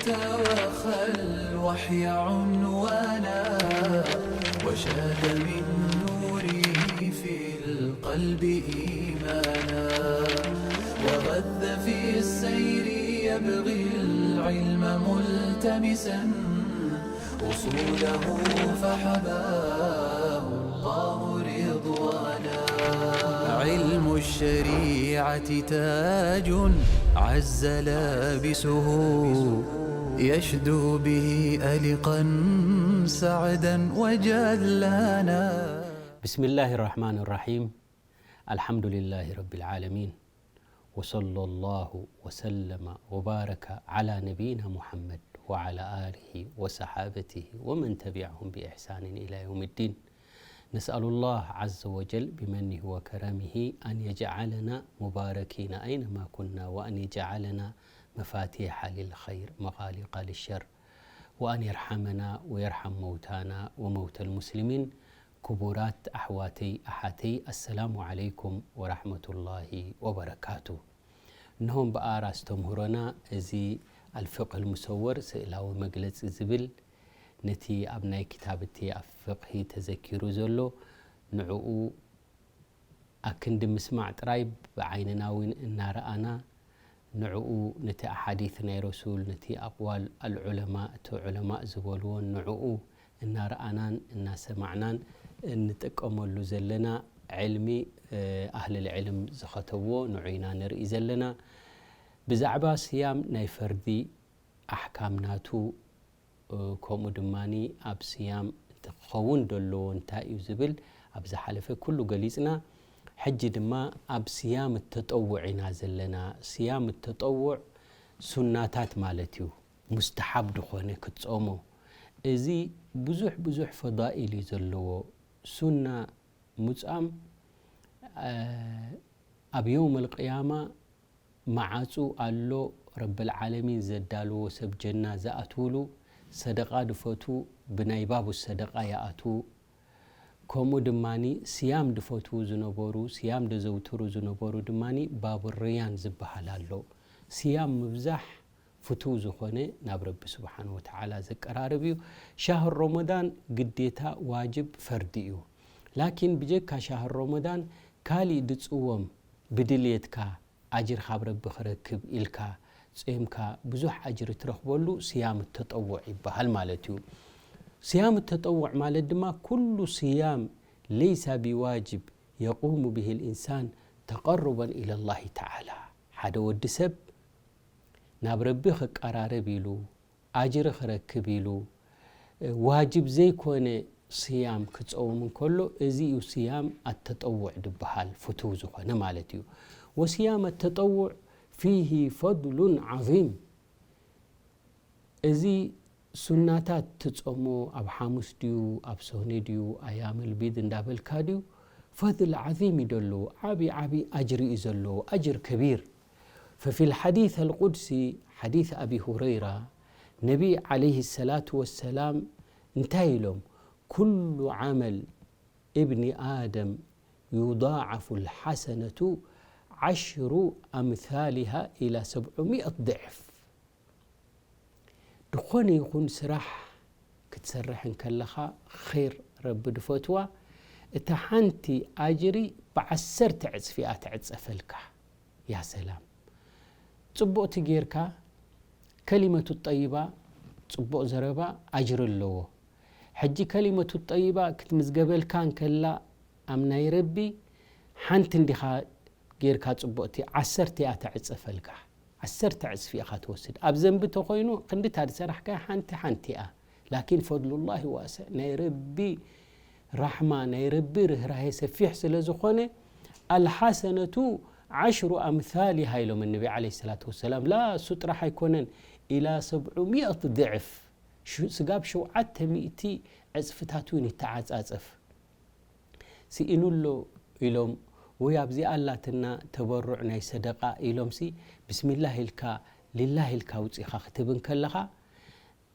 وخى الوحي عنوانا، وشاد من نوره في القلب إيمانا، وغذ في السير يبغي العلم ملتمسا، أصوله فحباه الله رضوانا. علم الشريعة تاج عز لابسه، يشدو به ألقا سعدا وجلانا. بسم الله الرحمن الرحيم. الحمد لله رب العالمين. وصلى الله وسلم وبارك على نبينا محمد وعلى آله وصحابته ومن تبعهم بإحسان إلى يوم الدين. نسأل الله عز وجل بمنه وكرمه أن يجعلنا مباركين أينما كنا، وأن يجعلنا مفاتيح للخير مغاليق للشر، وأن يرحمنا ويرحم موتانا وموتى المسلمين. ክቡራት ኣሕዋተይ ኣሓተይ፣ ኣሰላሙ ዓለይኩም ወራሕመቱላሂ ወበረካቱ። እንሆ እምበኣር ኣስተምህሮና እዚ ኣልፍቅህ ልሙሰወር፣ ስእላዊ መግለጺ ዝብል፣ ነቲ ኣብ ናይ ክታብ እቲ ኣብ ፍቅሂ ተዘኪሩ ዘሎ፣ ንዕኡ ኣክንዲ ምስማዕ ጥራይ፣ ብዓይንና እውን እናረኣና፣ ንዕኡ፣ ነቲ ኣሓዲት ናይ ረሱል፣ ነቲ ኣቕዋል ኣልዑለማ፣ እቲ ዑለማእ ዝበልዎን፣ ንዕኡ እናረኣናን እናሰማዕናን እንጥቀመሉ ዘለና፣ ዕልሚ፣ እ፣ ኣህልል ዕልም ዝኸተብዎ፣ ንዑ ኢና ንርኢ ዘለና። ብዛዕባ ስያም ናይ ፈርዲ ኣሕካም ናቱ፣ እ፣ ከምኡ ድማኒ ኣብ ስያም እቲ ክኸውን ደለዎ እንታይ እዩ ዝብል ኣብ ዝሓለፈ ኩሉ ገሊጽና። ሕጂ ድማ ኣብ ስያም ተጠውዕ ኢና ዘለና። ስያም ተጠውዕ ሱናታት ማለት እዩ። ሙስተሓብ ድኾነ ክትጾሞ። እዚ ብዙሕ ብዙሕ ፈዳኢል እዩ ዘለዎ። ሱና ምጻም፣ እ፣ ኣብ የውም ኣልቅያማ መዓጹ ኣሎ፣ ረብል ዓለሚን ዘዳልዎ ሰብ ጀና ዝኣትውሉ፣ ሰደቃ ድፈትዉ ብናይ ባቡ ሰደቃ ይኣትዉ። ከምኡ ድማኒ ስያም ድፈትዉ ዝነበሩ፣ ስያም ደዘውትሩ ዝነበሩ ድማኒ ባቡ ርያን ዝበሃል ኣሎ። ስያም ምብዛሕ ፍቱው ዝኾነ ናብ ረቢ ስብሓን ወተዓላ ዘቀራርብ እዩ። ሻህር ሮመዳን ግዴታ ዋጅብ ፈርዲ እዩ። ላኪን ብጀካ ሻህር ሮመዳን ካሊእ ድጽወም ብድልየትካ ኣጅር ካብ ረቢ ክረክብ ኢልካ ጾምካ ብዙሕ ኣጅሪ ትረኽበሉ ስያም ተጠውዕ ይበሃል ማለት እዩ። ስያም ተጠውዕ ማለት ድማ ኩሉ ስያም ለይሳ ቢዋጅብ የቁሙ ብሂ ልኢንሳን ተቀሩበን ኢለላሂ ተዓላ። ሓደ ወዲ ሰብ ናብ ረቢ ክቀራረብ ኢሉ፣ ኣጅሪ ክረክብ ኢሉ፣ ዋጅብ ዘይኮነ ስያም ክጸውም እንከሎ፣ እዚ እዩ ስያም ኣተጠውዕ ድበሃል፣ ፍቱው ዝኾነ ማለት እዩ። ወስያም ኣተጠውዕ ፊሂ ፈድሉን ዓዚም። እዚ ሱናታት ትጸሞ ኣብ ሓሙስ ድዩ፣ ኣብ ሶኔ ድዩ፣ ኣያመል ቢድ እንዳበልካ ድዩ፣ ፈድል ዓዚም እዩ ደለዎ። ዓቢ ዓቢ ኣጅሪ እዩ ዘለዎ፣ ኣጅር ከቢር። ፈፊል ሓዲስ ኣልቁድሲ፣ ሓዲስ ኣቢ ሁረይራ፣ ነቢ ዓለይሂ ሰላቱ ወሰላም እንታይ ኢሎም? ኩሉ ዓመል እብኒ ኣደም ዩዳዓፉ ልሓሰነቱ ዓሽሩ ኣምሳሊሃ ኢላ ሰብዑ ሚእት ድዕፍ። ድኾነ ይኹን ስራሕ ክትሰርሕ እንከለኻ፣ ኸይር ረቢ ድፈትዋ፣ እታ ሓንቲ ኣጅሪ ብዓሰርተ ዕጽፊ እያ ትዕጸፈልካ። ያ ሰላም። ጽቡቕቲ ጌርካ፣ ከሊመቱ ጠይባ፣ ጽቡቕ ዘረባ ኣጅሪ ኣለዎ። ሕጂ ከሊመቱ ጠይባ ክትምዝገበልካ እንከላ፣ ኣብ ናይ ረቢ ሓንቲ እንዲኻ ጌርካ ጽቡቕቲ፣ ዓሰርተ እያ ተዕጸፈልካ። ዓሰርተ ዕጽፊ ኢኻ ትወስድ። ኣብ ዘንቢ ተኾይኑ፣ ክንድታ ዝሰራሕካያ ሓንቲ ሓንቲ እያ። ላኪን ፈድሉላሂ ዋስዕ፣ ናይ ረቢ ራሕማ፣ ናይ ረቢ ርህራሄ ሰፊሕ ስለ ዝኾነ፣ ኣልሓሰነቱ ዓሽሩ ኣምሳሊሃ ኢሎም ነቢ ዓለይሂ ሰላቱ ወሰላም። ላ እሱ ጥራሕ ኣይኮነን፣ ኢላ ሰብዑ ሚእት ድዕፍ፣ ሽ-፣ ስጋብ ሸውዓተ ሚእቲ ዕጽፍታት እውን ይተዓጻጸፍ። ስኢኑ ኣሎ ኢሎም፣ ወይ ኣብዚኣ ኣላትና ተበሩዕ ናይ ሰደቃ ኢሎምሲ፣ ብስሚላህ ኢልካ፣ ሊላህ ኢልካ ኣውጺኻ ክትህብ እንከለኻ፣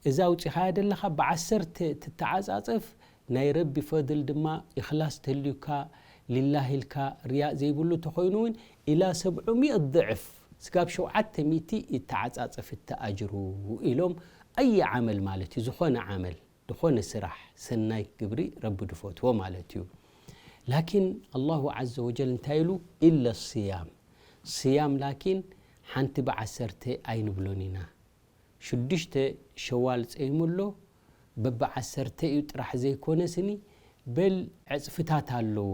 እዛ ኣውጺኻያ ደለኻ ብዓሰርተ ትተዓጻጸፍ፣ ናይ ረቢ ፈድል ድማ ኢኽላስ ተልዩካ፣ ሊላህ ኢልካ፣ ሪያእ ዘይብሉ ተኾይኑ እውን፣ ኢላ ሰብዑ ሚእት ድዕፍ፣ ስጋብ ሸውዓተ ሚእቲ ይተዓጻጸፍ እቲ ኣጅሩ ኢሎም። ኣይ ዓመል ማለት እዩ፣ ዝኾነ ዓመል፣ ዝኾነ ስራሕ፣ ሰናይ ግብሪ ረቢ ድፈትዎ ማለት እዩ። ላኪን ኣላሁ ዓዘ ወጀል እንታይ ኢሉ? ኢለ ስያም። ስያም ላኪን ሓንቲ ብዓሰርተ ኣይንብሎን ኢና። ሽዱሽተ ሸዋል ጸይሙ ኣሎ፣ በብዓሰርተ እዩ ጥራሕ ዘይኮነ ስኒ፣ በል ዕጽፍታት ኣለዎ።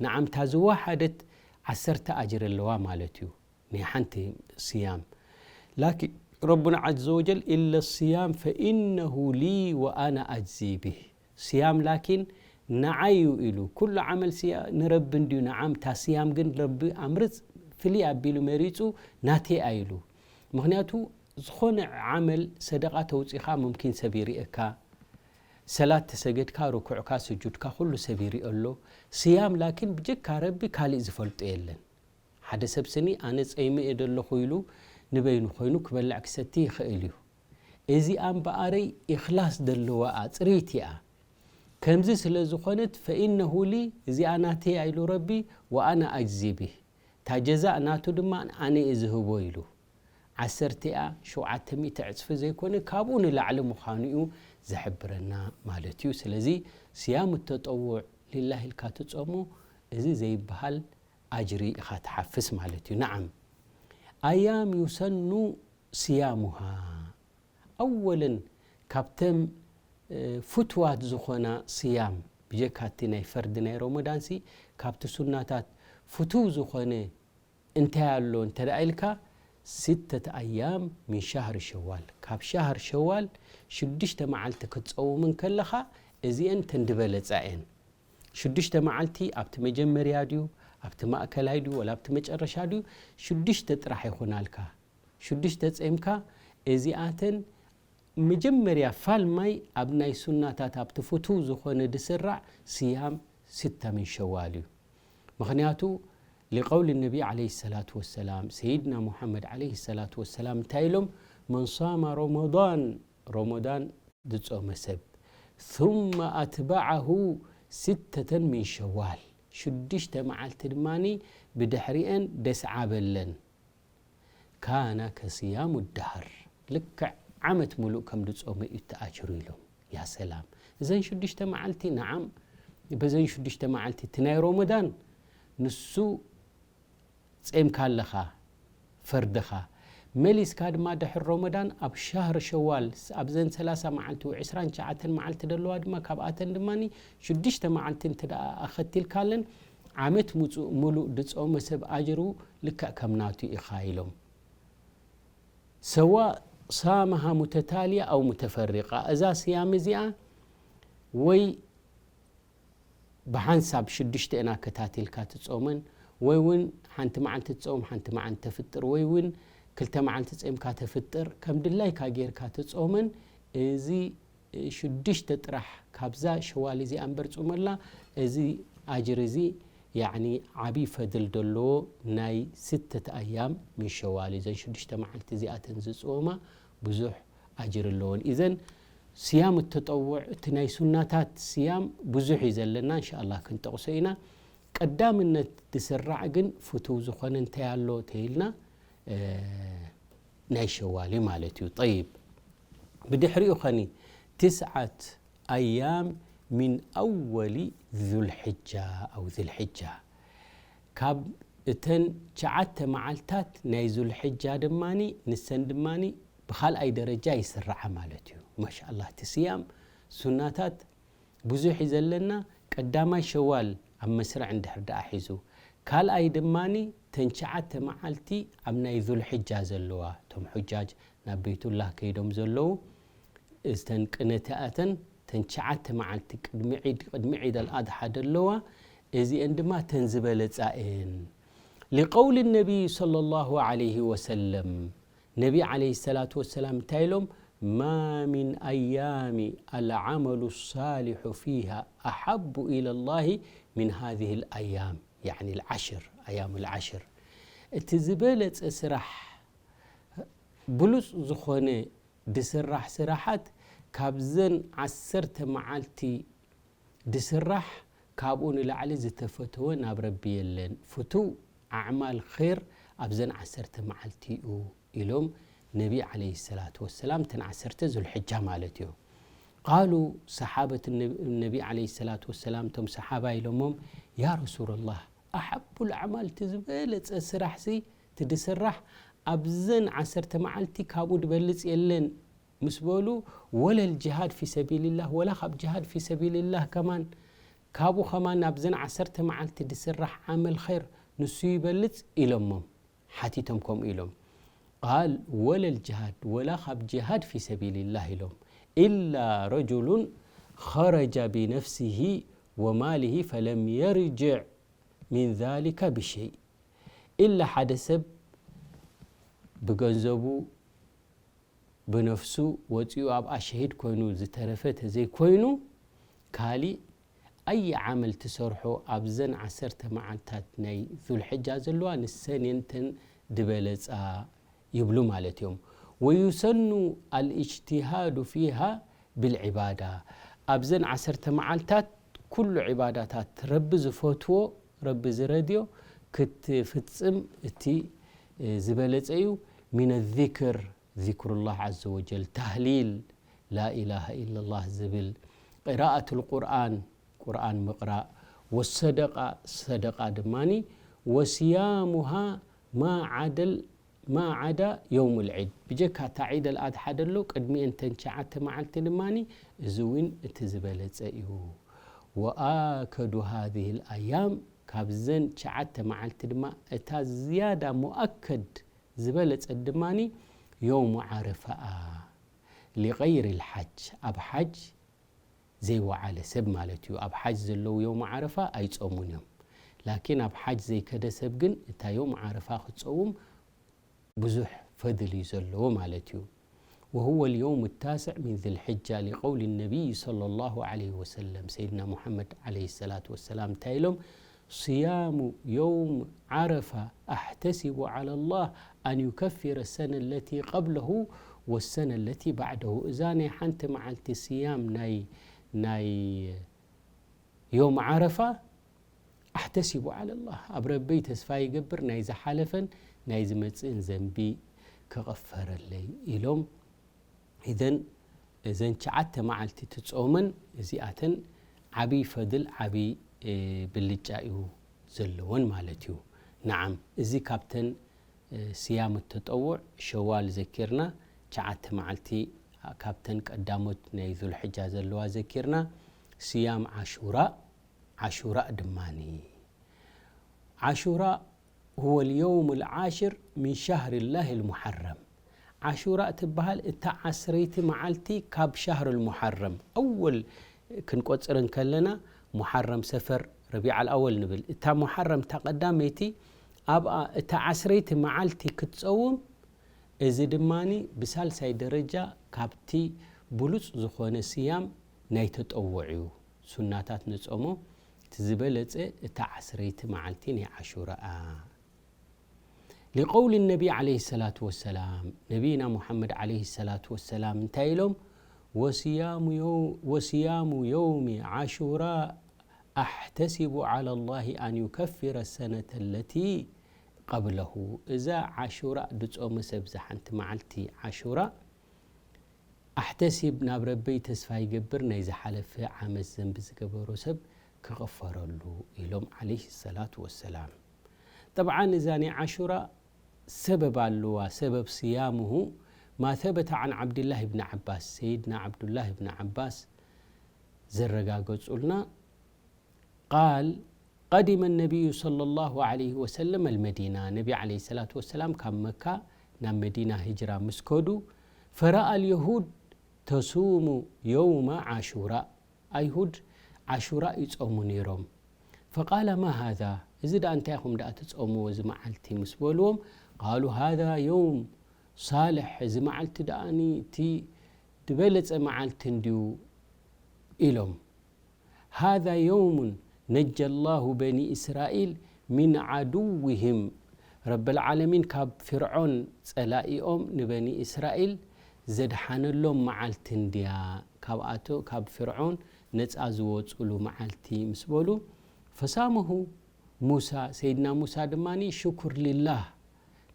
ንዓምታ ዝወሓደት ዓሰርተ ኣጅር ኣለዋ ማለት እዩ፣ ናይ ሓንቲ ስያም። ላኪን ረቡና ዓዘ ወጀል፣ ኢለ ስያም ፈኢነሁ ሊ ወኣና ኣጅዚ ብህ። ስያም ላኪን ንዓይ እዩ ኢሉ። ኩሉ ዓመል ስያ-፣ ንረቢ እንድዩ። ንዓምታ ስያም ግን ረቢ ኣምርጽ፣ ፍልይ ኣቢሉ መሪጹ፣ ናተይ ኣኢሉ። ምኽንያቱ፣ ዝኾነ ዓመል ሰደቓ ተውጺኻ፣ ሙምኪን ሰብ ይርእየካ፣ ሰላት ተሰገድካ፣ ርኩዕካ፣ ስጁድካ፣ ኩሉ ሰብ ይርእዮ ኣሎ። ስያም ላኪን ብጀካ ረቢ ካሊእ ዝፈልጦ የለን። ሓደ ሰብ ስኒ፣ ኣነ ጸይመ እየ ደለኹ ኢሉ ንበይኑ ኮይኑ ክበልዕ ክሰቲ ይኽእል እዩ። እዚኣ እምበኣረይ ኢኽላስ ደለዋ እያ፣ ጽርይቲ እያ። ከምዚ ስለ ዝኾነት፣ ፈኢነሁ ሊ፣ እዚኣ ናተይ እያ ኢሉ ረቢ፣ ወኣና ኣጅዚ ቢህ፣ እታ ጀዛእ ናቱ ድማ ኣነ እየ ዝህቦ ኢሉ። ዓሰርተ እያ፣ ሸውዓተ ሚእቲ ዕጽፊ ዘይኮነ፣ ካብኡ ንላዕሊ ምዃኑ እዩ ዝሕብረና ማለት እዩ። ስለዚ፣ ስያም ተጠውዕ ሊላሂ ኢልካ ትጾሞ፣ እዚ ዘይበሃል ኣጅሪ ኢኻ ትሓፍስ ማለት እዩ። ነዓም፣ ኣያም ዩሰኑ ስያሙሃ፣ ኣወለን ካብተን፣ እ፣ ፍትዋት ዝኾና ስያም፣ ብጀካ እቲ ናይ ፈርዲ ናይ ረመዳንሲ፣ ካብቲ ሱናታት ፍቱው ዝኾነ እንታይ ኣሎ እንተ ደኣ ኢልካ፣ ሲተት ኣያም ሚን ሻህሪ ሸዋል፣ ካብ ሻህር ሸዋል ሽዱሽተ መዓልቲ ክትጸውም እንከለኻ፣ እዚአን ተን ዝበለጻ እየን። ሽዱሽተ መዓልቲ ኣብቲ መጀመርያ ድዩ፣ ኣብቲ ማእከላይ ድዩ፣ ወላ ኣብቲ መጨረሻ ድዩ፣ ሽዱሽተ ጥራሕ ይኹናልካ። ሽዱሽተ ጸምካ፣ እዚኣተን መጀመርያ ፋልማይ ኣብ ናይ ሱናታት ኣብቲ ፍቱው ዝኾነ ድስራዕ ስያም ስታ ምን ሸዋል እዩ። ምኽንያቱ፣ ሊቀውሊ ነቢ ዓለይሂ ሰላቱ ወሰላም፣ ሰይድና ሙሓመድ ዓለይሂ ሰላቱ ወሰላም እንታይ ኢሎም? መን ሳመ ረመዳን፣ ረመዳን ዝጾመ ሰብ፣ ثم ኣትበዐሁ ሲተተን ሚን ሸዋል፣ ሽዱሽተ መዓልቲ ድማ ብድሕሪአን ደስዓ በለን፣ ካነ ከስያሙ ደሃር፣ ልክዕ ዓመት ሙሉእ ከም ዝጾመ እዩ እቲ ኣጅሩ ኢሎም። ያ ሰላም! እዘን ሽዱሽተ መዓልቲ፣ ነዓም፣ በዘን ሽዱሽተ መዓልቲ እቲ ናይ ሮመዳን ንሱ ጼምካ ኣለኻ፣ ፈርድኻ። መሊስካ ድማ ድሕሪ ሮመዳን ኣብ ሻህር ሸዋል፣ ኣብዘን ሰላሳ መዓልቲ ወይ ዕስራን ትሽዓተን መዓልቲ ደለዋ ድማ፣ ካብኣተን ድማ ሽዱሽተ መዓልቲ እንተ ደኣ ኣኸቲልካለን፣ ዓመት ሙጹእ ሙሉእ ድጾመ ሰብ ኣጅሩ ልክዕ ከም ናቱ ኢኻ ኢሎም። ሰዋእ ሳመሃ ሙተታልያ ኣው ሙተፈሪቃ፣ እዛ ስያም እዚኣ ወይ ብሓንሳብ ሽዱሽተ ኢና ከታቲልካ ትጾመን፣ ወይ እውን ሓንቲ መዓልቲ ትጾም፣ ሓንቲ መዓልቲ ተፍጥር፣ ወይ እውን ክልተ መዓልቲ ጾምካ ተፍጥር፣ ከም ድላይካ ጌርካ ትጾመን። እዚ ሽዱሽተ ጥራሕ ካብዛ ሸዋል እዚኣ እምበር ጹመላ፣ እዚ ኣጅር እዚ፣ ያዕኒ፣ ዓቢ ፈድል ደለዎ ናይ ስተት ኣያም ምን ሸዋል። እዘን ሽዱሽተ መዓልቲ እዚኣተን ዝጽወማ ብዙሕ ኣጅር ኣለዎን። ኢዘን ስያም ተጠውዕ፣ እቲ ናይ ሱናታት ስያም ብዙሕ እዩ ዘለና፣ እንሻኣላህ ክንጠቕሶ ኢና። ቀዳምነት ዝስራዕ ግን ፍቱው ዝኾነ እንታይ ኣሎ ተይልና፣ እ፣ ናይ ሸዋል እዩ ማለት እዩ። ጠይብ፣ ብድሕሪኡ ኸኒ ትስዓት ኣያም ሚን ኣወሊ ዙልሕጃ ኣው ዙልሕጃ፣ ካብ እተን ትሽዓተ መዓልታት ናይ ዙልሕጃ ድማኒ፣ ንሰን ድማኒ ብኻልኣይ ደረጃ ይስርዓ ማለት እዩ። ማሻኣላህ፣ እቲ ስያም ሱናታት ብዙሕ እዩ ዘለና። ቀዳማይ ሸዋል ኣብ መስርዕ እንድሕር ደኣ ሒዙ፣ ካልኣይ ድማኒ ተን ትሽዓተ መዓልቲ ኣብ ናይ ዙልሕጃ ዘለዋ፣ እቶም ሑጃጅ ናብ ቤቱላህ ከይዶም ዘለዉ፣ እተን ቅነታተን ተን ትሽዓተ መዓልቲ ቅድሚ ዒድ፣ ቅድሚ ዒድ ኣልኣድሓ ዘለዋ፣ እዚአን ድማ ተን ዝበለጻ እየን። ሊቀውሊ ነቢይ ሰለላሁ ዐለይሂ ወሰለም፣ ነቢ ዓለይሂ ሰላቱ ወሰላም እንታይ ኢሎም? ማ ሚን ኣያሚ ኣልዓመሉ ሳሊሑ ፊሃ ኣሓቡ ኢለላሂ ሚን ሃዚሂ ልኣያም፣ ያዕኒ ልዓሽር፣ ኣያሙ ልዓሽር። እቲ ዝበለጸ ስራሕ፣ ብሉጽ ዝኾነ ድስራሕ ስራሓት ካብዘን ዓሰርተ መዓልቲ ድስራሕ፣ ካብኡ ንላዕሊ ዝተፈተወ ናብ ረቢ የለን። ፍቱው ኣዕማል ኼር ኣብዘን ዓሰርተ መዓልቲ እዩ ኢሎም ነቢ ዓለይሂ ሰላቱ ወሰላም፣ እተን ዓሰርተ ዙልሕጃ ማለት እዩ። ቃሉ፣ ሰሓበት ነቢ፣ ነቢ ዓለይሂ ሰላቱ ወሰላም፣ እቶም ሰሓባ ኢሎሞም፣ ያ ረሱለላህ፣ ኣሓቡል ኣዕማል፣ እቲ ዝበለጸ ስራሕሲ፣ እቲ ድስራሕ ኣብዘን ዓሰርተ መዓልቲ ካብኡ ድበልጽ የለን ምስ በሉ፣ ወለል ጅሃድ ፊ ሰቢልላህ፣ ወላ ካብ ጅሃድ ፊ ሰቢልላህ ከማን፣ ካብኡ ከማን ኣብዘን ዓሰርተ መዓልቲ ድስራሕ ዓመል ኸይር ንሱ ይበልጽ ኢሎሞም፣ ሓቲቶም ከምኡ ኢሎም። ቃል፣ ወለል ጅሃድ፣ ወላ ካብ ጅሃድ ፊ ሰቢልላህ ኢሎም፣ ኢላ ረጁሉን ኸረጀ ቢነፍሲሂ ወማሊሂ ፈለም የርጅዕ ሚን ዛሊከ ብሸይ። ኢላ ሓደ ሰብ ብገንዘቡ ብነፍሱ ወጺኡ ኣብኣ ሸሂድ ኮይኑ ዝተረፈ ተዘይኮይኑ፣ ካሊእ ኣይ ዓመል ትሰርሖ ኣብዘን ዓሰርተ መዓልታት ናይ ዙልሕጃ ዘለዋ ንሰን እየን እተን ድበለጻ ይብሉ ማለት እዮም። ወዩሰኑ ኣልእጅትሃዱ ፊሃ ብልዕባዳ፣ ኣብዘን ዓሰርተ መዓልታት ኩሉ ዕባዳታት ረቢ ዝፈትዎ፣ ረቢ ዝረድዮ ክትፍጽም እቲ ዝበለጸ እዩ። ሚነ ዚክር፣ ዚክሩላህ ዓዘ ወጀል፣ ታህሊል፣ ላኢላሃ ኢለላህ ዝብል፣ ቂራኣቱል ቁርኣን፣ ቁርኣን ምቕራእ፣ ወሰደቃ፣ ሰደቃ ድማኒ፣ ወስያሙሃ ማ ዓደል፣ ማ ዓዳ የውሙል ዒድ፣ ብጀካ እታ ዒደል ኣድሓ ደሎ ቅድሚኤን ተን ትሽዓተ መዓልቲ ድማኒ፣ እዚ እውን እቲ ዝበለጸ እዩ። ወኣከዱ ሃዚሂል ኣያም፣ ካብዘን ትሽዓተ መዓልቲ ድማ እታ ዝያዳ ሙኣከድ ዝበለጸት ድማኒ የውሙ ዓረፋኣ፣ ሊገይሪል ሓጅ፣ ኣብ ሓጅ ዘይወዓለ ሰብ ማለት እዩ። ኣብ ሓጅ ዘለዉ የውም ዓረፋ ኣይጾሙን እዮም። ላኪን ኣብ ሓጅ ዘይከደ ሰብ ግን እታ የውም ዓረፋ ክጸውም ብዙሕ ፈድል እዩ ዘለዎ ማለት እዩ። وهو اليوم التاسع من ذي الحجة لقول النبي صلى الله عليه وسلم፣ ሰይድና ሙሐመድ ዓለይሂ ሰላቱ ወሰላም እንታይ ኢሎም? صيام يوم عرفة أحتسب على الله أن يكفر السنة التي قبله والسنة التي بعده። እዛ ናይ ሓንቲ መዓልቲ ስያም ናይ፣ ናይ ዮም ዓረፋ፣ ኣሕተሲቡ ዓለላህ፣ ኣብ ረበይ ተስፋ ይገብር ናይ ዝሓለፈን ናይ ዝመጽእን ዘንቢ ክቕፈረለይ ኢሎም። ኢዘን እዘን ትሽዓተ መዓልቲ ትጾመን እዚኣተን ዓብይ ፈድል፣ ዓብይ፣ እ፣ ብልጫ እዩ ዘለወን ማለት እዩ። ነዓም፣ እዚ ካብተን፣ እ፣ ስያም ተጠውዕ ሸዋል ዘኪርና፣ ትሽዓተ መዓልቲ ካብተን ቀዳሞት ናይ ዙልሕጃ ዘለዋ ዘኪርና፣ ስያም ዓሹራ፣ ዓሹራ ድማኒ። ዓሹራ هو اليوم العاشر من شهر الله المحرم። ዓሹራ ትበሃል እታ ዓስረይቲ መዓልቲ ካብ ሻህር ሙሓረም፣ ኣወል ክንቆጽር እንከለና፣ ሙሓረም፣ ሰፈር፣ ረቢዓል ኣወል ንብል። እታ ሙሓረም እታ ቀዳመይቲ፣ ኣብኣ እታ ዓስረይቲ መዓልቲ ክትጸውም፣ እዚ ድማኒ ብሳልሳይ ደረጃ ካብቲ ብሉጽ ዝኾነ ስያም ናይ ተጠውዕ እዩ። ሱናታት ንጾሞ እቲ ዝበለጸ እታ ዓስረይቲ መዓልቲ ናይ ዓሹራኣ። لقول النبي عليه الصلاة والسلام، ነቢና ሙሐመድ ዓለይሂ ሰላቱ ወሰላም እንታይ ኢሎም? وصيام يو-، وصيام يوم عاشوراء أحتسب على الله أن يكفر السنة التي قبله። እዛ ዓሹራ ድጾመ ሰብ፣ እዛ ሓንቲ መዓልቲ ዓሹራ፣ ኣሕተሲብ፣ ናብ ረበይ ተስፋ ይገብር ናይ ዝሓለፈ ዓመት ዘንቢ ዝገበሮ ሰብ ክቕፈረሉ ኢሎም ዓለይሂ ሰላቱ ወሰላም። ጠብዓን እዛ ናይ ዓሹራ ሰበብ ኣለዋ። ሰበብ ስያሙሁ ማ ሰበተ ዓን ዓብድላህ ብን ዓባስ፣ ሰይድና ዓብዱላህ ብን ዓባስ ዘረጋገጹልና፣ ቃል፣ ቀዲመ ነቢዩ ሰለላሁ ዓለይሂ ወሰለም ኣልመዲና፣ ነቢ ዓለይሂ ሰላቱ ወሰላም ካብ መካ ናብ መዲና ሂጅራ ምስ ከዱ፣ ፈረኣ ኣልየሁድ ተሱሙ የውመ ዓሹራ፣ ኣይሁድ ዓሹራ ይጾሙ ነይሮም። ፈቃለ ማ ሃዛ፣ እዚ ደኣ እንታይ ኢኹም ደኣ ትጾምዎ እዚ መዓልቲ ምስ በልዎም፣ ቃሉ ሃዛ የውም ሳልሕ፣ እዚ መዓልቲ ደኣኒ እቲ ዝበለጸ መዓልቲ እንድዩ ኢሎም። ሃዛ የውሙን ነጀ ላሁ በኒ እስራኢል ሚን ዓዱውህም፣ ረበል ዓለሚን ካብ ፍርዖን ጸላኢኦም ንበኒ እስራኤል ዘድሓነሎም መዓልቲ እንድያ፣ ካብኣቶ ካብ ፍርዖን ነጻ ዝወጹሉ መዓልቲ ምስ በሉ፣ ፈሳመሁ ሙሳ፣ ሰይድና ሙሳ ድማኒ ሽኩር ሊላህ፣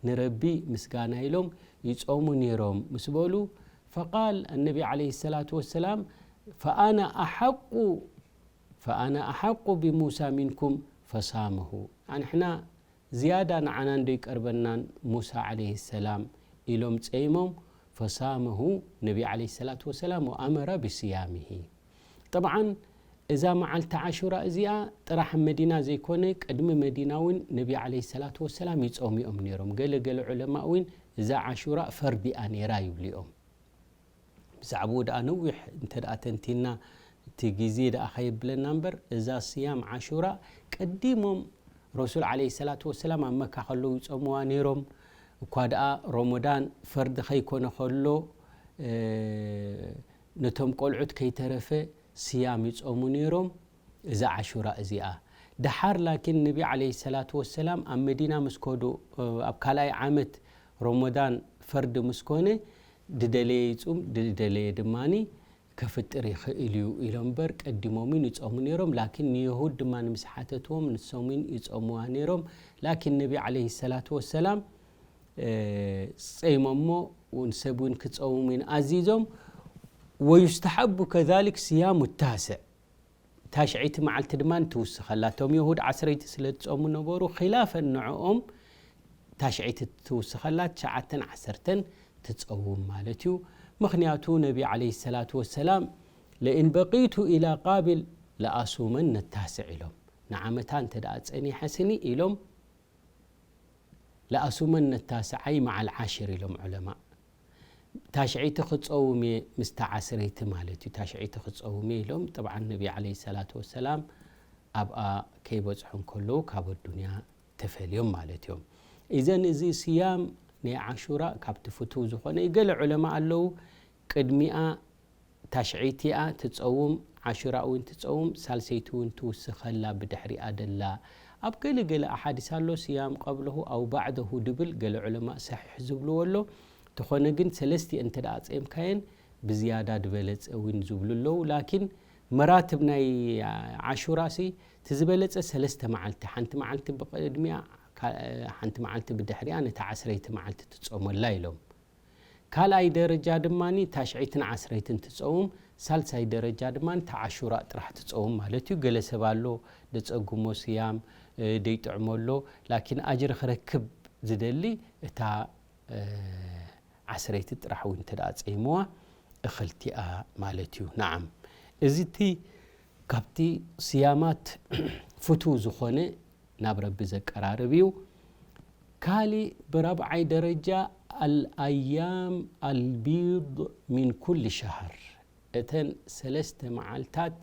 ንረቢ ምስጋና ኢሎም ይጾሙ ነይሮም ምስ በሉ፣ ፈቃል ኣነቢ ዓለይሂ ሰላቱ ወሰላም፣ ፈኣና ኣሓቁ ፈኣና ኣሓቁ ብሙሳ ሚንኩም ፈሳመሁ። ኣንሕና ዝያዳ ንዓና እንዶ ይቀርበናን ሙሳ ዓለይሂ ሰላም ኢሎም ጸይሞም፣ ፈሳመሁ፣ ነቢ ዓለይሂ ሰላቱ ወሰላም፣ ወኣመረ ብስያሚሂ። ጠብዓን እዛ መዓልቲ ዓሹራ እዚኣ ጥራሕ መዲና ዘይኮነ ቅድሚ መዲና እውን ነቢ ዓለይሂ ሰላቱ ወሰላም ይጾሙ እዮም ነይሮም። ገለ ገለ ዑለማ እውን እዛ ዓሹራ ፈርዲ እያ ነይራ ይብሉ እዮም። ብዛዕባኡ ደኣ ነዊሕ እንተ ደኣ ተንቲና እቲ ግዜ ደኣ ከየብለና እምበር፣ እዛ ስያም ዓሹራ ቀዲሞም ረሱል ዓለይሂ ሰላቱ ወሰላም ኣብ መካ ከለዉ ይጾምዋ ነይሮም። እኳ ደኣ ሮሞዳን ፈርዲ ከይኮነ ከሎ፣ እ፣ ነቶም ቆልዑት ከይተረፈ ስያም ይጾሙ ነይሮም። እዛ ዓሹራ እዚኣ። ደሓር ላኪን ነቢ ዓለይሂ ሰላቱ ወሰላም ኣብ መዲና ምስ ከዱ፣ እ፣ ኣብ ካልኣይ ዓመት ሮሞዳን ፈርዲ ምስ ኮነ፣ ድደለየ ይጹም፣ ድደለየ ድማኒ ከፍጥር ይኽእል እዩ ኢሎም እምበር ቀዲሞም ይጾሙ ነይሮም። ላኪን ንየሁድ ድማ ምስ ሓተትዎም ንሶም እውን ይጾምዋ ነይሮም። ላኪን ነቢ ዓለይሂ ሰላቱ ወሰላም፣ እ፣ ጸይሞሞ እውን ሰብ እውን ክጸውም እውን ኣዚዞም። ወዩስተሓቡ ከዛሊክ ስያሙ ታስዕ፣ ታሽዐይቲ መዓልቲ ድማ ትውስኸላ። እቶም የሁድ ዓስረይቲ ስለ ዝጾሙ ነበሩ፣ ኺላፈን ንዕኦም ታሽዐይቲ ትውስኸላ፣ ትሽዓተን ዓሰርተን ትጸውም ማለት እዩ። ምኽንያቱ ነቢ ዓለይሂ ሰላቱ ወሰላም፣ ለኢን በቂቱ ኢላ ቃቢል ለኣሱመነ ታስዕ ኢሎም። ንዓመታ እንተ ደኣ ጸኒሐ ስኒ ኢሎም፣ ለኣሱመነ ታስዓይ መዓል ዓሽር ኢሎም ዑለማ። ታሽዐይቲ ክጸውም እየ ምስታ ዓስረይቲ ማለት እዩ። ታሽዐይቲ ክጸውም እየ ኢሎም። ጠብዓን ነቢ ዓለይሂ ሰላቱ ወሰላም ኣብኣ ከይበጽሑ እንከለዉ ካብ ኣዱንያ ተፈልዮም ማለት እዮም። ኢዘን እዚ ስያም ናይ ዓሹራ ካብቲ ፍቱው ዝኾነ እዩ። ገለ ዑለማ ኣለዉ ቅድሚኣ ታሽዐይቲ እያ ትጸውም፣ ዓሹራ እውን ትጸውም፣ ሳልሰይቲ እውን ትውስኸላ ብድሕሪኣ ደላ። ኣብ ገለ ገለ ኣሓዲስ ኣሎ፣ ስያም ቀብለሁ ኣው ባዕደሁ ድብል ገለ ዑለማእ ሰሒሕ ዝብልዎ ኣሎ። ተኾነ ግን ሰለስቲኤን እንተ ደኣ ጸይምካየን ብዝያዳ ዝበለጸ እውን ዝብሉ ኣለዉ። ላኪን መራትብ ናይ ዓሹራ ሲ እቲ ዝበለጸ ሰለስተ መዓልቲ፣ ሓንቲ መዓልቲ ብቕድሚኣ፣ ካ-፣ ሓንቲ መዓልቲ ብድሕሪኣ ነታ ዓስረይቲ መዓልቲ ትጾመላ ኢሎም። ካልኣይ ደረጃ ድማ ታሽዐይትን ዓስረይትን ትጸውም፣ ሳልሳይ ደረጃ ድማ ተዓሹራ ጥራሕ ትጸውም ማለት እዩ። ገለ ሰብ ኣሎ ደጸግሞ ስያም፣ እ፣ ደይጥዕሞ ኣሎ፣ ላኪን ኣጅሪ ክረክብ ዝደሊ እታ፣ እ፣ ዓስረይቲ ጥራሕ እውን እንተ ደኣ ጸይምዋ እኽልቲኣ ማለት እዩ። ነዓም፣ እዚ እቲ ካብቲ ስያማት ፍቱው ዝኾነ ናብ ረቢ ዘቀራርብ እዩ። ካሊእ ብራብዓይ ደረጃ ኣልኣያም ኣልቢድ ሚን ኩል ሸህር፣ እተን ሰለስተ መዓልታት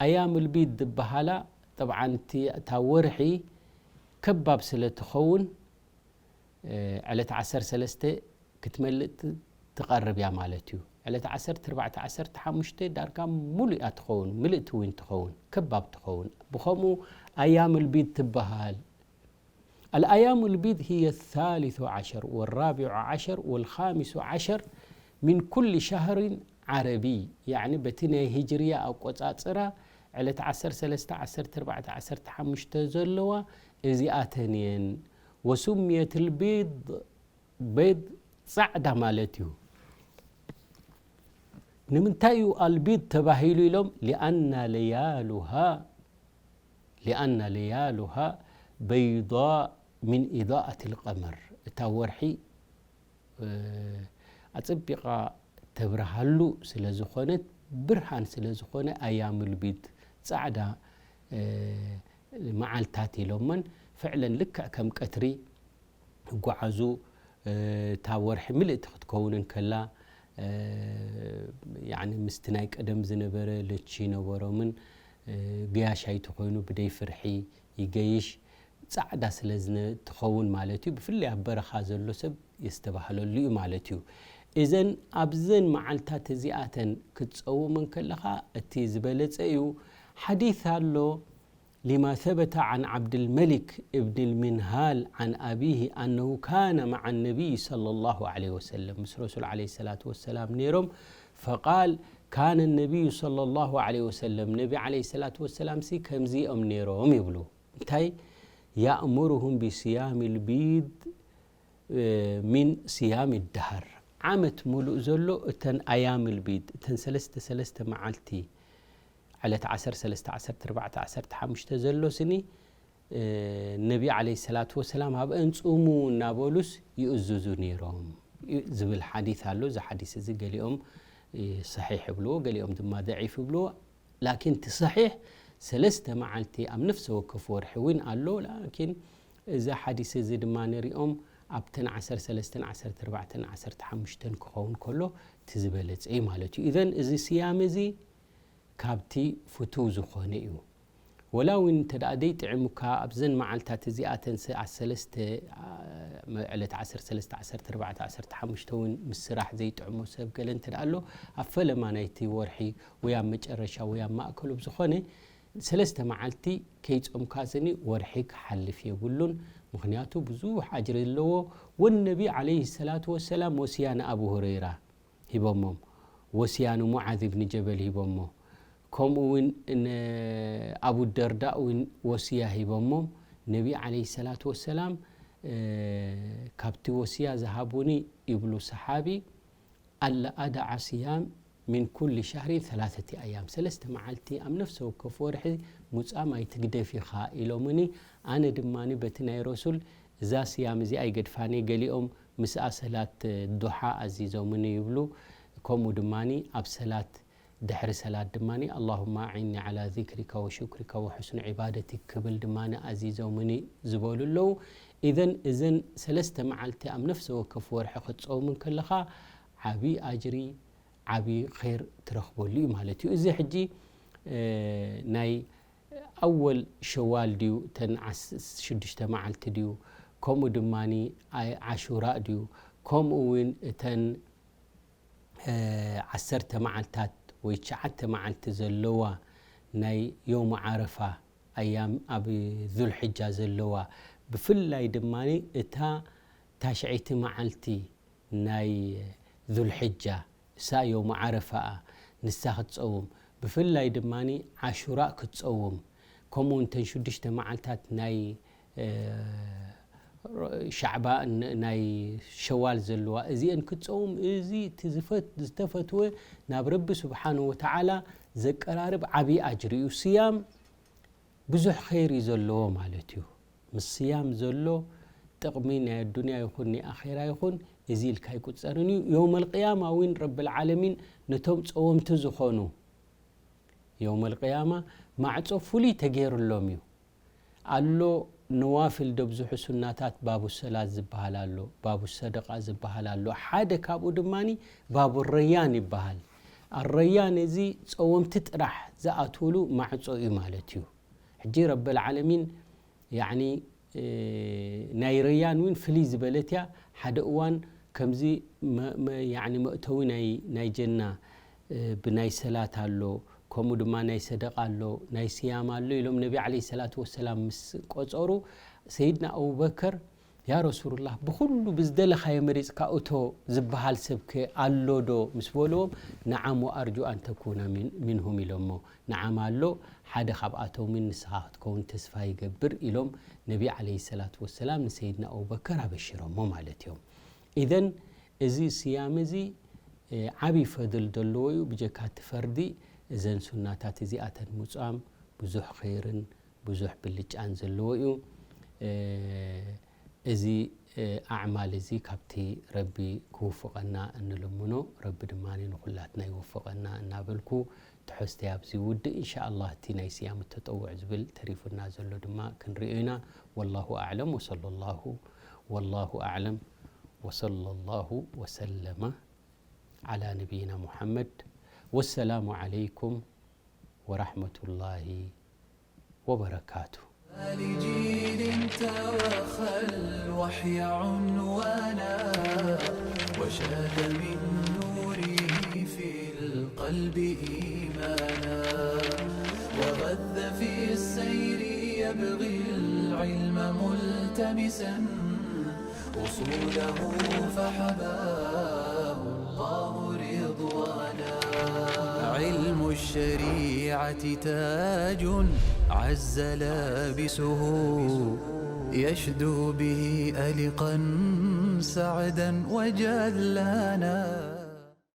ኣያም ኣልቢድ ዝበሃላ፣ ጠብዓን እቲ፣ እታ ወርሒ ከባብ ስለ ትኸውን፣ እ፣ ዕለት ዓሰርተ ሰለስተ ክትመልእ ት-፣ ትቐርብ እያ ማለት እዩ። ዕለት ዓሰርተ ኣርባዕተ፣ ዓሰርተ ሓሙሽተ ዳርጋ ሙሉእ እያ ትኸውን፣ ምልእቲ እውን ትኸውን፣ ከባብ ትኸውን። ብኸምኡ ኣያም ኣልቢድ ትበሃል። ኣልኣያም ኣልቢድ ህየ ሳሊሱ ዓሸር ወራቢዑ ዓሸር ወልኻሚሱ ዓሸር ሚን ኩል ሸህሪን ዓረቢ፣ ያዕኒ በቲ ናይ ሂጅርያ ኣቆጻጽራ ዕለት ዓሰርተ ሰለስተ፣ ዓሰርተ ኣርባዕተ፣ ዓሰርተ ሓሙሽተ ዘለዋ እዚኣተን እየን። ወሱምየት ኣልቢድ፣ በይድ ጻዕዳ ማለት እዩ። ንምንታይ እዩ ኣልቢድ ተባሂሉ ኢሎም? ሊኣና ለያሉሃ፣ ሊኣና ለያሉሃ በይዳእ ሚን ኢዳኣት ኣልቀመር፣ እታ ወርሒ፣ እ፣ ኣጸቢቓ ተብርሃሉ ስለ ዝኾነት፣ ብርሃን ስለ ዝኾነ ኣያም ኣልቢድ ጻዕዳ፣ እ፣ መዓልታት ኢሎመን። ፍዕለን ልክዕ ከም ቀትሪ ይጓዓዙ። እ፣ እታ ወርሒ ምልእቲ ክትከውን እንከላ፣ እ፣ ያዕኒ ምስቲ ናይ ቀደም ዝነበረ ለቺ ነበሮምን፣ እ፣ ገያሽ ኣይተኾይኑ ብደይ ፍርሒ ይገይሽ። ጻዕዳ ስለ ዝነ-፣ ትኸውን ማለት እዩ። ብፍላይ ኣብ በረኻ ዘሎ ሰብ የስተባህለሉ እዩ ማለት እዩ። እዘን ኣብዘን መዓልታት እዚኣተን ክትጸውም እንከለኻ እቲ ዝበለጸ እዩ። ሓዲስ ኣሎ፣ ሊማ ሰበተ ዓን ዓብድልመሊክ እብን ልሚንሃል ዓን ኣቢሂ ኣነሁ ካነ መዓ ነቢይ ሰለላሁ ዐለይሂ ወሰለም፣ ምስ ረሱል ዐለይሂ ሰላቱ ወሰላም ነይሮም። ፈቃል ካነ ነቢዩ ሰለላሁ ዐለይሂ ወሰለም፣ ነቢ ዐለይሂ ሰላቱ ወሰላም ሲ ከምዚ እዮም ነይሮም ይብሉ። እንታይ? ያእሙሩሁም ቢስያም ልቢድ ሚን ስያም ይደሃር ዓመት ሙሉእ ዘሎ እተን ኣያም ልቢድ እተን ሰለስተ ሰለስተ መዓልቲ ዕለት ዓሰርተ ሰለስተ ዓሰርተ ኣርባዕተ ዓሰርተ ሓሙሽተ ዘሎ ስኒ ነቢ ዓለይሂ ሰላቱ ወሰላም ኣብአን ጹሙ እናበሉስ ይእዝዙ ነይሮም ዝብል ሓዲስ ኣሎ። እዚ ሓዲስ እዚ ገሊኦም ሰሒሕ ይብልዎ፣ ገሊኦም ድማ ደዒፍ ይብልዎ። ላኪን እቲ ሰሒሕ ሰለስተ መዓልቲ ኣብ ነፍሰ ወከፍ ወርሒ እውን ኣሎ። ላኪን እዚ ሓዲስ እዚ ድማ ንሪኦም ኣብተን ዓሰርተ ሰለስተን ዓሰርተ ኣርባዕተን ዓሰርተ ሓሙሽተን ክኸውን ከሎ እቲ ዝበለጸ እዩ ማለት እዩ። ኢዘን እዚ ስያም እዚ ካብቲ ፍቱው ዝኾነ እዩ። ወላ እውን እንተ ደኣ ዘይጥዕሙካ ኣብዘን መዓልታት እዚኣተን ሰዓት ሰለስተ ዕለት ዓሰርተ ሰለስተ ዓሰርተ ኣርባዕተ ዓሰርተ ሓሙሽተ እውን ምስ ስራሕ ዘይጥዕሞ ሰብ ገለ እንተ ደኣ ኣሎ ኣብ ፈለማ ናይቲ ወርሒ ወይ ኣብ መጨረሻ ወይ ኣብ ማእከሉ ብዝኾነ ሰለስተ መዓልቲ ከይጾምካ ስኒ ወርሒ ክሓልፍ የብሉን። ምኽንያቱ ብዙሕ ኣጅሪ ዘለዎ ወነቢ ዓለይሂ ሰላቱ ወሰላም ወስያ ንኣቡ ሁረይራ ሂቦሞም፣ ወስያ ንሙዓዝ ብን ጀበል ሂቦሞ፣ ከምኡ እውን ንኣቡ ደርዳ እውን ወስያ ሂቦሞም። ነቢ ዓለይሂ ሰላቱ ወሰላም ካብቲ ወስያ ዝሃቡኒ ይብሉ ሰሓቢ ኣላ ኣዳዓ ስያም ሚን ኩል ሻህሪን ሰላሰቲ ኣያም፣ ሰለስተ መዓልቲ ኣብ ነፍሰ ወከፍ ወርሒ ሙጻም ኣይትግደፍ ኢኻ ኢሎምኒ። ኣነ ድማ በቲ ናይ ረሱል እዛ ስያም እዚኣ ኣይገድፋኒ። ገሊኦም ምስኣ ሰላት ዱሓ ኣዚዞምኒ ይብሉ። ከምኡ ድማ ኣብ ሰላት ድሕሪ ሰላት ድማ ኣላሁማ ኣዒኒ ዓላ ዚክሪካ ወሹክሪካ ወሑስኒ ዒባደቲክ ክብል ድማ ኣዚዞምኒ ዝበሉ ኣለዉ። ኢዘን እዘን ሰለስተ መዓልቲ ኣብ ነፍሰ ወከፍ ወርሒ ክትጸውም እንከለኻ ዓብዪ ኣጅሪ ዓቢ ኸይር ትረኽበሉ እዩ ማለት እዩ። እዚ ሕጂ ናይ ኣወል ሸዋል ድዩ፣ እተን ሽዱሽተ መዓልቲ ድዩ፣ ከምኡ ድማ ዓሹራእ ድዩ፣ ከምኡ እውን እተን ዓሰርተ መዓልታት ወይ ትሽዓተ መዓልቲ ዘለዋ ናይ ዮሙ ዓረፋ ኣያም ኣብ ዙልሕጃ ዘለዋ፣ ብፍላይ ድማ እታ ታሽዐይቲ መዓልቲ ናይ ዙልሕጃ እሳ ዮም ዓረፋኣ ንሳ ክትጸውም፣ ብፍላይ ድማ ዓሹራእ ክትጸውም፣ ከምኡ እንተን ሽዱሽተ መዓልታት ናይ ሻዕባ ናይ ሸዋል ዘለዋ እዚአን ክትጸውም፣ እዚ እቲ ዝተፈትወ ናብ ረቢ ስብሓን ወተዓላ ዘቀራርብ ዓብዪ ኣጅሪ እዩ። ስያም ብዙሕ ኸይር እዩ ዘለዎ ማለት እዩ። ምስ ስያም ዘሎ ጥቕሚ ናይ ኣዱንያ ይኹን ናይ ኣኼራ ይኹን እዚ ኢልካ ኣይቁጸርን እዩ። የውመል ቅያማ እውን ረብል ዓለሚን ነቶም ጸወምቲ ዝኾኑ የውመል ቅያማ ማዕጾ ፍሉይ ተገይሩሎም እዩ። ኣሎ ነዋፊል ደብዝሑ ሱናታት ባቡ ሰላት ዝበሃል ኣሎ፣ ባቡ ሰደቃ ዝበሃል ኣሎ። ሓደ ካብኡ ድማ ባቡ ረያን ይበሃል። ኣረያን እዚ ጸወምቲ ጥራሕ ዝኣትውሉ ማዕጾ እዩ ማለት እዩ። ሕጂ ረበል ዓለሚን ያኒ ናይ ረያን እውን ፍልይ ዝበለት እያ። ሓደ እዋን ከምዚ መእተዊ ናይ ጀና ብናይ ሰላት ኣሎ፣ ከምኡ ድማ ናይ ሰደቃ ኣሎ፣ ናይ ስያም ኣሎ ኢሎም ነቢ ዓለይሂ ሰላቱ ወሰላም ምስ ቆጸሩ፣ ሰይድና ኣቡበከር ያ ረሱሉላህ፣ ብኹሉ ብዝደለኻዮ መሪጽካ እቶ ዝበሃል ሰብከ ኣሎ ዶ ምስ በልዎም፣ ነዓም ወኣርጁ ኣን ተኩነ ሚንሁም ኢሎሞ። ነዓም ኣሎ፣ ሓደ ካብኣቶም እውን ንስኻ ክትከውን ተስፋ ይገብር ኢሎም ነቢ ዓለይሂ ሰላቱ ወሰላም ንሰይድና ኣቡበከር ኣበሽሮሞ ማለት እዮም። ኢዘን እዚ ስያም እዚ ዓብዪ ፈድል ዘለዎ እዩ። ብጀካ እቲ ፈርዲ እዘን ሱናታት እዚኣተን ምጻም ብዙሕ ኸይርን ብዙሕ ብልጫን ዘለዎ እዩ። እዚ ኣዕማል እዚ ካብቲ ረቢ ክውፍቐና እንልምኖ፣ ረቢ ድማ ንኹላትና ይወፍቐና እናበልኩ ትሕዝተይ ኣብዚ ውድእ። ኢንሻኣላህ እቲ ናይ ስያም ተጠውዕ ዝብል ተሪፉና ዘሎ ድማ ክንርእዮ ኢና። ወላሁ ኣዕለም ወሰለላሁ ወላሁ ኣዕለም ወሰለላሁ ወሰለመ ዓላ ነቢይና ሙሐመድ። ወሰላሙ ዓለይኩም ወራሕመቱላሂ ወበረካቱ። لجيل توخى الوحي عنوانا، وشاد من نوره في القلب إيمانا، وغذ في السير يبغي العلم ملتمسا، أصوله فحباه الله رضوانا. علم الشريعة تاج عز لابسه، يشدو به ألقا سعدا وجلانا.